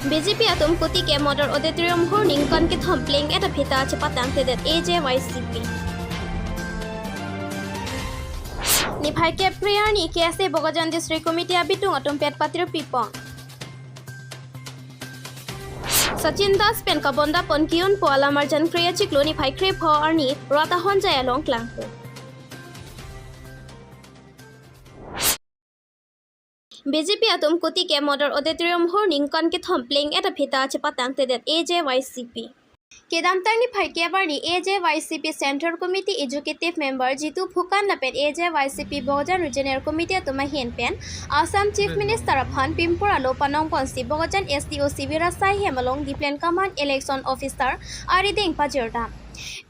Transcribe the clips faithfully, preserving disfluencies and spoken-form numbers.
B J P atum Kuti ke Model Auditorium hor ningkan kethom pleng et aphi ta chepatangtedet A J Y C P. Niphai kep kre arni K S A Bokajan District Committee abitung atum pet patir pipon. Sachin Das pen kabonda pon ki-unpo alamarjan kre achiklo niphai kre pho arni rat ahonjai along klangpo. B J P atum Kuti ke Model Auditorium hor ningkan kethom pleng et aphi ta chepatangtedet A J Y C P. Kedamtang niphai kep arni A J Y C P Central Committee Executive Member Jitu Phukan lapen A J Y C P Bokajan Regional Committee atum ahin pen Assam Chief Minister aphan Pimpur alo panong ponsi Bokajan S D O Sibir asai hem along Diplen Kaman Election Officer arideng pajirdam.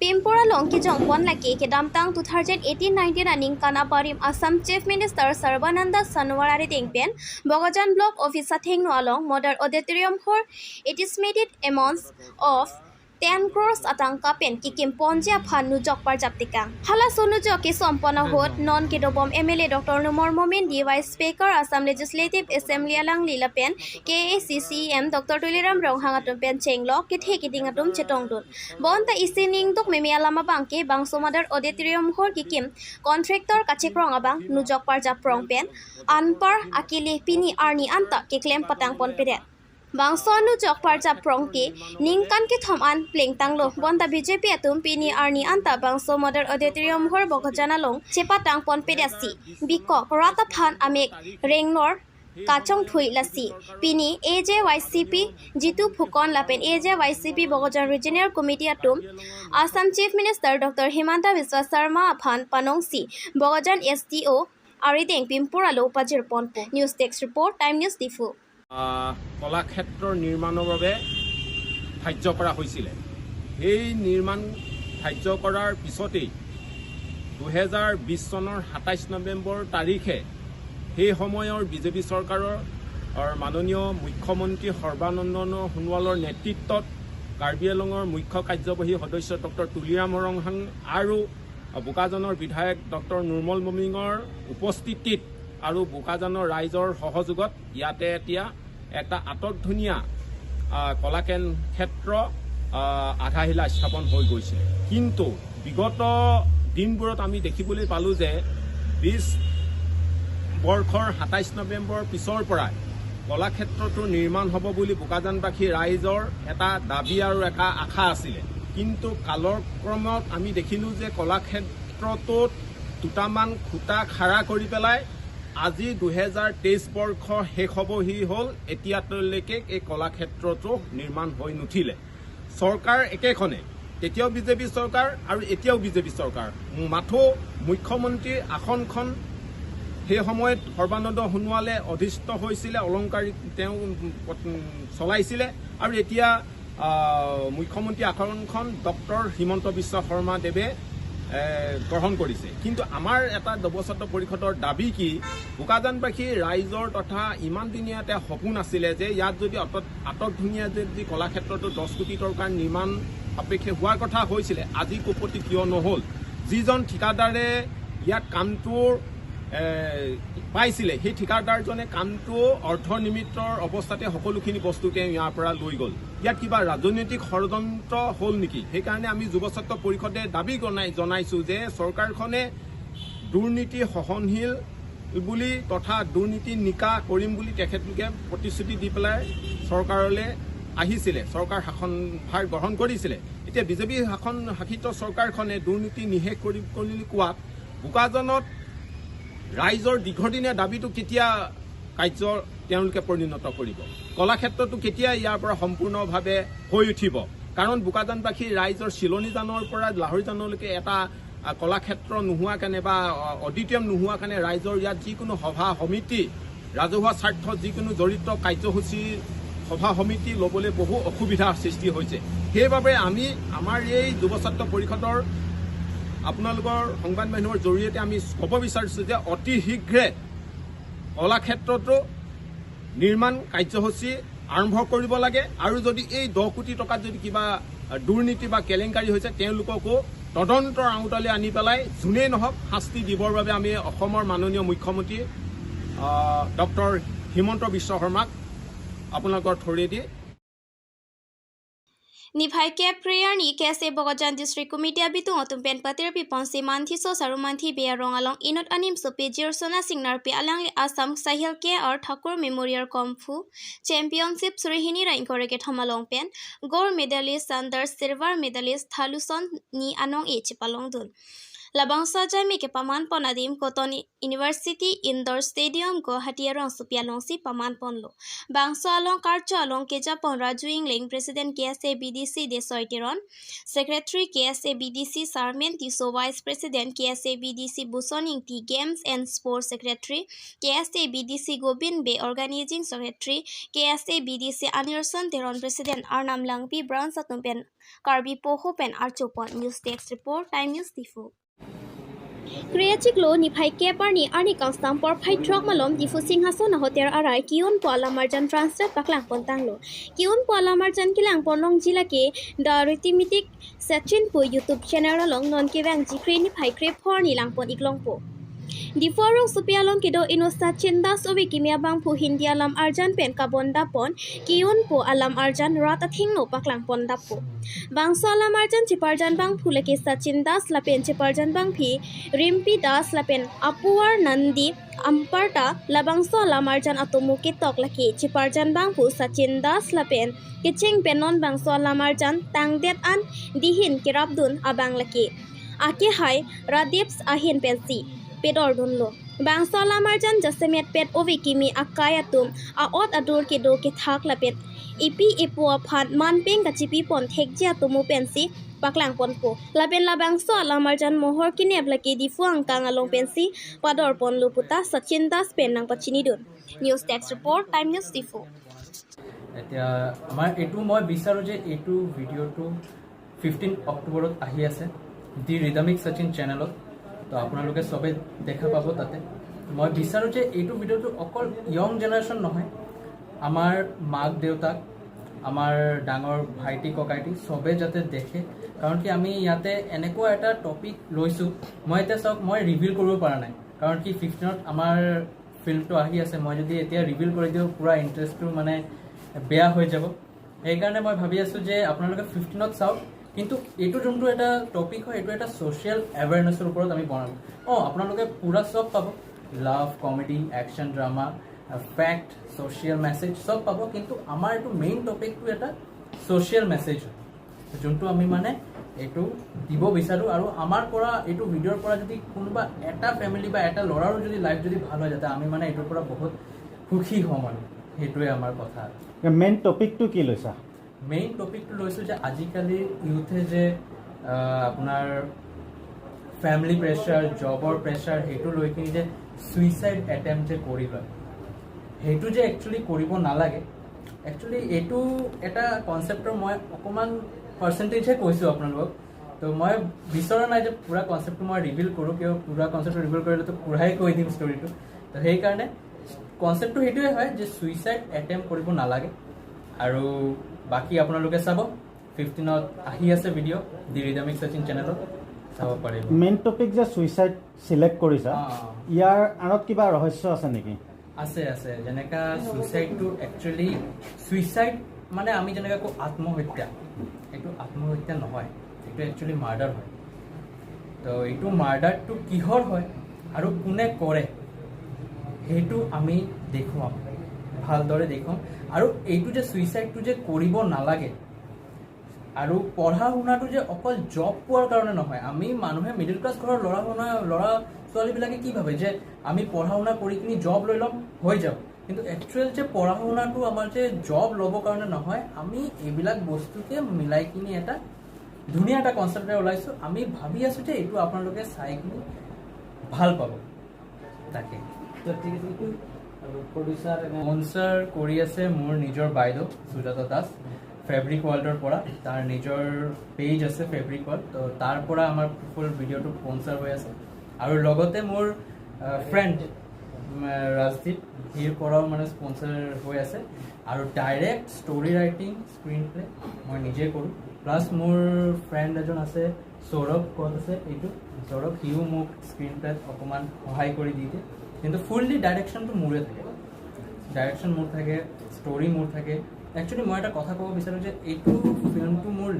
Pimpur along kejong pon lake kedamtang two thousand eighteen nineteen aningkan abarim Assam Chief Minister Sarbananda Sonowal arideng pen Bokajan Block Office athengno along Model Auditorium hor estimated amounts of ten crores atangka pen kekim ponji aphan nujok parjap tekang. Halaso nujok kesom pon ahut non kedobom M L A Doctor Numal Momin, the Vice Speaker Assam Legislative Assembly alangli lapen K A A C C E M Doctor Tuliram Ronghang atum pen chenglok kethe keding atum chetongdun. Bonta isi ningduk meme alam abang ke bangso Model Auditorium hor kekim contractor kachekrong abang nujok parjap prong pen anpar akele pini arni anta keklem patang ponpedet. Bangso anujok parjap prong ke ningkan kethom an plengtanglo. Bonta B J P atum pini arni anta bangso Model Auditorium hor Bokajan along chepatang ponpedetsi bikok rat aphan amek rengnor kachongthui lasi pini A J Y C P Jitu Phukan lapen A J Y C P Bokajan Regional Committee atum Assam Chief Minister Doctor Himanta Biswa Sarma aphan panongsi Bokajan S D O arideng Pimpur alo pajir ponpo. News Desk Report, Time News Diphu. আহ, কলাক্ষেত্ৰৰ নিৰ্মাণৰ বাবে ধাৰ্য কৰা হৈছিলে। সেই নিৰ্মাণ ধাৰ্য কৰাৰ পিছতেই দুহেজাৰ বিশ চনৰ সাতাইছ নৱেম্বৰ তাৰিখে সেই সময়ৰ বি জে পি চৰকাৰৰ, অৰ, মাননীয় মুখ্যমন্ত্ৰী সৰ্বানন্দ সোণোৱালৰ নেতৃত্বত কাৰ্বি আংলঙৰ মুখ্য কাৰ্যবাহী সদস্য ডক্টৰ তুলিৰাম ৰংহাং আৰু বোকাজানৰ বিধায়ক ডক্টৰ নুৰ্মল মমিঙৰ উপস্থিতিত আৰু বোকাজানৰ ৰাইজৰ সহযোগত ইয়াতে এতিয়া এটা আটক ধুনীয়া, আহ, কলাক্ষেত্ৰ, আহ, আধাশিলা স্থাপন হৈ গৈছে। কিন্তু বিগত দিনবোৰত আমি দেখিবলৈ পালো যে বিশ বৰ্ষৰ সাতাইছ নৱেম্বৰ পিছৰ পৰাই কলাক্ষেত্ৰটো নিৰ্মাণ হ'ব বুলি বোকাজানবাসী ৰাইজৰ এটা দাবী আৰু এটা আশা আছিলে। কিন্তু কালক্ৰমত আমি দেখিলো যে কলাক্ষেত্ৰটোত দুটামান খুঁটা খাৰা কৰি পেলাই আজি দুহেজাৰ তেইছ বৰ্ষ শেষ হ'বহি হ'ল, এতিয়ালৈকে এই কলাক্ষেত্ৰটো নিৰ্মাণ হৈ নুঠিলে। চৰকাৰ একেখনে, তেতিয়াও বি জে পি চৰকাৰ আৰু এতিয়াও বি জে পি চৰকাৰ। মাথো মুখ্যমন্ত্ৰীৰ আসনখন সেই সময়ত সৰ্বানন্দ সোণোৱালে অধিষ্ঠ হৈছিলে, অলংকাৰিক তেওঁ, উম, চলাইছিলে আৰু এতিয়া, আহ, মুখ্যমন্ত্ৰী আসনখন ডক্টৰ হিমন্ত বিশ্ব শৰ্মা দেৱে, এ, গ্ৰহণ কৰিছে। কিন্তু আমাৰ এটা জবৰদস্ত পৰিষদৰ দাবী কি, বোকাজানবাসী ৰাইজৰ তথা ইমান দিনীয়া এটা সপোন আছিলে যে ইয়াত যদি আটক, আটক ধুনীয়া যদি কলাক্ষেত্ৰটো দহ কোটি টকাৰ নিৰ্মাণ সাপেক্ষে হোৱাৰ কথা হৈছিলে, আজি কোপতি কিয় নহ'ল? যিজন ঠিকাদাৰে ইয়াত কামটোৰ, এ, পাইছিলে, সেই ঠিকাদাৰজনে কামটো অৰ্ধনিমিত্তৰ অৱস্থাতে সকলোখিনি বস্তু তেওঁ ইয়াৰ পৰা লৈ গ'ল। ইয়াত কিবা ৰাজনৈতিক ষড়যন্ত্ৰ হ'ল নেকি? সেইকাৰণে আমি যুৱ ছাত্ৰ পৰিষদে দাবী জনাই, জনাইছো যে চৰকাৰখনে দুৰ্নীতি সহনশীল বুলি তথা দুৰ্নীতি নিকা কৰিম বুলি তেখেতলোকে প্ৰতিশ্ৰুতি দি পেলাই চৰকাৰলৈ আহিছিলে, চৰকাৰ শাসনভাৰ গ্ৰহণ কৰিছিলে। এতিয়া বি জে পি শাসন শাসিত চৰকাৰখনে দুৰ্নীতি নিশেষ কৰিম বুলি কোৱাত বোকাজানত ৰাইজৰ দীৰ্ঘদিনীয়া দাবীটো কেতিয়া কাৰ্য তেওঁলোকে পৰিণত কৰিব? কলাক্ষেত্ৰটো কেতিয়া ইয়াৰ পৰা সম্পূৰ্ণভাৱে হৈ উঠিব? কাৰণ বোকাজানবাসী ৰাইজৰ চিলনীজানৰ পৰা লাহৰীজানলৈকে এটা, আ, কলাক্ষেত্ৰ নোহোৱা কাৰণে বা, আ, অডিটৰিয়াম নোহোৱা কাৰণে ৰাইজৰ ইয়াত যিকোনো সভা সমিতি, ৰাজহুৱা স্বাৰ্থত যিকোনো জড়িত কাৰ্যসূচী সভা সমিতি ল'বলৈ বহু অসুবিধাৰ সৃষ্টি হৈছে। সেইবাবে আমি আমাৰ এই যুৱ ছাত্ৰ পৰিষদৰ আপোনালোকৰ সংবাদ মাধ্যমৰ জৰিয়তে আমি ক'ব বিচাৰিছো যে অতি শীঘ্ৰে কলাক্ষেত্ৰটো নিৰ্মাণ কাৰ্যসূচী আৰম্ভ কৰিব লাগে আৰু যদি এই দহ কোটি টকাত যদি কিবা, আ, দুৰ্নীতি বা কেলেংকাৰী হৈছে, তেওঁলোককো তদন্তৰ আওতালৈ আনি পেলাই যোনেই নহওক শাস্তি দিবৰ বাবে আমি অসমৰ মাননীয় মুখ্যমন্ত্ৰী, আ, ডক্টৰ হিমন্ত বিশ্ব শৰ্মাক আপোনালোকৰ থ্ৰুৱেদি Niphai kep Kre arni K S A Bokajan District Committee abitung atum pen patirpi ponsi Manthiso Saru Manthi Bey arong along inut animsopi Jirsona Singnarpi alangli Assam Sahil K R Thakur Memorial Kung Fu Championship suri hini ra ingkoi ra kethom along pen gold medalist Sanders, silver medalist Thaluson ni anong-e chepalongdun. Labangso ajami kepaman pon adim Cotton University Indoor Stadium Guwahati arongsopi alongsi paman ponlo. Bangso along karcho along kejapon Raju Ingleng, President K S A B D C Desoi Teron, Secretary K S A B D C Sarmen Tisso, Vice President K S A B D C Buson Ingti, Games and Sports Secretary K S A B D C Gobind Bey, Organizing Secretary K S A B D C Anirson Teron, President Arnam Langpi, Branch atum pen Karbi Poho pen archopon. News Desk Report, Time News Diphu. Kre achiklo niphai kep arni arni kangsam porphai throk malom Diphu Singhason ahotel arai Ki-un po alamarjan translate paklang pontanglo. Ki-un po alamarjan kelang ponlongji lake The Arithmetic Sachin pu YouTube channel along non kevangji Kre niphai kre phor arni langpon iklongpo. Diphu arongsopi along kedo inut Sachin Das ove kimi abangphu Hindi alam arjan pen kabondapon Ki-un po alam arjan rat athengno paklang pondappo. Bangso alam arjan cheparjan bangphu lake Sachin Das lapen cheparjan bangphi Rimpi Das lapen apuar Nandi Amparta. Labangso alam arjan atomo ketok lake cheparjan bangphu Sachin Das lapen kecheng pen non bangso alam arjan tangdet an dihin kerapdun abang lake akehai Radip's ahin pensi pedordunlo. Bangso alam arjan jasemet pet ove kimi akai atum a-ot adur kedo kethak lapen epi epo aphan manpeng kachipi pon thekji atomo pensi paklang ponpo. Lapen labangso alam arjan mohor kenep lake Diphu angkang along pensi pador ponlo puta Sachin Das pen nangpachinidun. News Desk Report, Time News Diphu. এতিয়া আমাৰ এইটো মই বিচাৰোঁ যে এইটো ভিডিঅ'টো ফিফটিন অক্টোবৰত আহি আছে দি ৰিদমিক সচিন চেনেলত। তো আপোনালোকে সবে দেখা পাব তাতে। মই বিচাৰোঁ যে এইটো ভিডিঅ'টো অকল য়ং জেনেৰেশ্যন নহয়, আমাৰ মাক দেউতাক, আমাৰ ডাঙৰ ভাইটি ককাইটি সবে যাতে দেখে। কাৰণ কি আমি ইয়াতে এনেকুৱা এটা টপিক লৈছোঁ, মই এতিয়া চাওক মই ৰিভিল কৰিব পৰা নাই, কাৰণ কি ফিফটিনত আমাৰ ফিল্মটো আহি আছে। মই যদি এতিয়া ৰিভিল কৰি দিওঁ পুৰা ইণ্টাৰেষ্টটো মানে বেয়া হৈ যাব। সেইকাৰণে মই ভাবি আছোঁ যে আপোনালোকে ফিফটিনত চাওক। কিন্তু এইটো যোনটো এটা টপিক হয়, এইটো এটা ছ'চিয়েল এৱেৰনেছৰ ওপৰত আমি বনালোঁ। অ, আপোনালোকে পুৰা চব পাব, love, comedy, action, drama, fact, social message চব পাব। কিন্তু আমাৰ এইটো মেইন টপিকটো এটা ছ'চিয়েল মেছেজ হয়, যোনটো আমি মানে এইটো দিব বিচাৰোঁ। আৰু আমাৰ পৰা এইটো ভিডিঅ'ৰ পৰা যদি কোনোবা এটা ফেমিলি বা এটা ল'ৰাৰো যদি লাইফ যদি ভাল হয়, যাতে আমি মানে এইটোৰ পৰা বহুত সুখী হওঁ আৰু। সেইটোৱে আমাৰ কথা। মেইন টপিকটো কি লৈছা? মেইন টপিকটো লৈছোঁ যে আজিকালি ইউথে যে আহ, আপোনাৰ ফেমিলি প্ৰেছাৰ, জবৰ প্ৰেছাৰ, সেইটো লৈ কিনি যে ছুইচাইড এটেম্প যে কৰি লয়, সেইটো যে একচুৱেলি কৰিব নালাগে। একচুৱেলি এইটো এটা কনচেপ্টৰ মই অকণমান পাৰ্চেণ্টেজহে কৈছোঁ আপোনালোকক। তো মই বিচৰা নাই যে পূৰা কনচেপ্টটো মই ৰিভিল কৰোঁ, কিয় পূৰা কনচেপ্টটো ৰিভিল কৰিলেতো পূৰাই কৈ দিম ষ্টৰিটো। তো সেইকাৰণে কনচেপ্টটো সেইটোৱে হয় যে ছুইচাইড এটেম্প কৰিব নালাগে। আৰু বাকী আপোনালোকে চাব, ফিফটিনত আহি আছে ভিডিঅ' দি ৰিদমিক সচিন চেনেলত, চাব পাৰিব। মেইন টপিক যে ছুইচাইড চিলেক্ট কৰিছা, অ, অ। ইয়াৰ আঁৰত কিবা ৰহস্য আছে নেকি? আছে, আছে। যেনেকা ছুইচাইডটো একচুৱেলি, ছুইচাইড মানে আমি যেনেকা কওঁ আত্মহত্যা, এইটো আত্মহত্যা নহয়, এইটো একচুৱেলি মাৰ্ডাৰ হয়। তো এইটো মাৰ্ডাৰটো কিহৰ হয় আৰু কোনে কৰে, সেইটো আমি দেখুৱাম, ভালদৰে দেখুৱাম। আৰু এইটো যে ছুইচাইডটো যে কৰিব নালাগে, আৰু পঢ়া শুনাটো যে অকল জব পোৱাৰ কাৰণে নহয়। আমি মানুহে মিডিল ক্লাছ ঘৰৰ ল'ৰা শুনা, ল'ৰা ছোৱালীবিলাকে কি ভাবে যে আমি পঢ়া শুনা কৰি কিনি জব লৈ ল'ম, হৈ যাব। কিন্তু একচুৱেল যে পঢ়া শুনাটো আমাৰ যে জব ল'বৰ কাৰণে নহয়, আমি এইবিলাক বস্তুকে মিলাই কিনি এটা ধুনীয়া এটা কনচেপ্ট এটা ওলাইছোঁ। আমি ভাবি আছোঁ যে এইটো আপোনালোকে চাই কিনি ভাল পাব। তাকে। তো ঠিক আছে, এইটো প্ৰডিউচাৰ এনে স্পনচাৰ কৰি আছে মোৰ নিজৰ বাইদেউ সুজাতা দাস, ফেব্ৰিক ৱৰ্ল্ডৰ পৰা। তাৰ নিজৰ পেজ আছে ফেব্ৰিক ৱৰ্ল্ড, তো তাৰ পৰা আমাৰ ফুল ভিডিঅ'টো স্পনচাৰ হৈ আছে। আৰু লগতে মোৰ ফ্ৰেণ্ড ৰাজদ্বীপ, হিৰ পৰাও মানে স্পনচাৰ হৈ আছে। আৰু direct story writing, screen play মই নিজে কৰোঁ। প্লাছ মোৰ ফ্ৰেণ্ড এজন আছে সৌৰভ, ক'ত আছে এইটো সৌৰভ, সিও মোক স্ক্ৰীন প্লেত অকণমান সহায় কৰি দি দিয়ে। কিন্তু ফুল্লি ডাইৰেকশ্যনটো মোৰে থাকে, ডাইৰেকশ্যন মোৰ থাকে, ষ্টৰি মোৰ থাকে, একচুৱেলি মই এটা কথা ক'ব বিচাৰোঁ যে এইটো ফিল্মটো মোৰ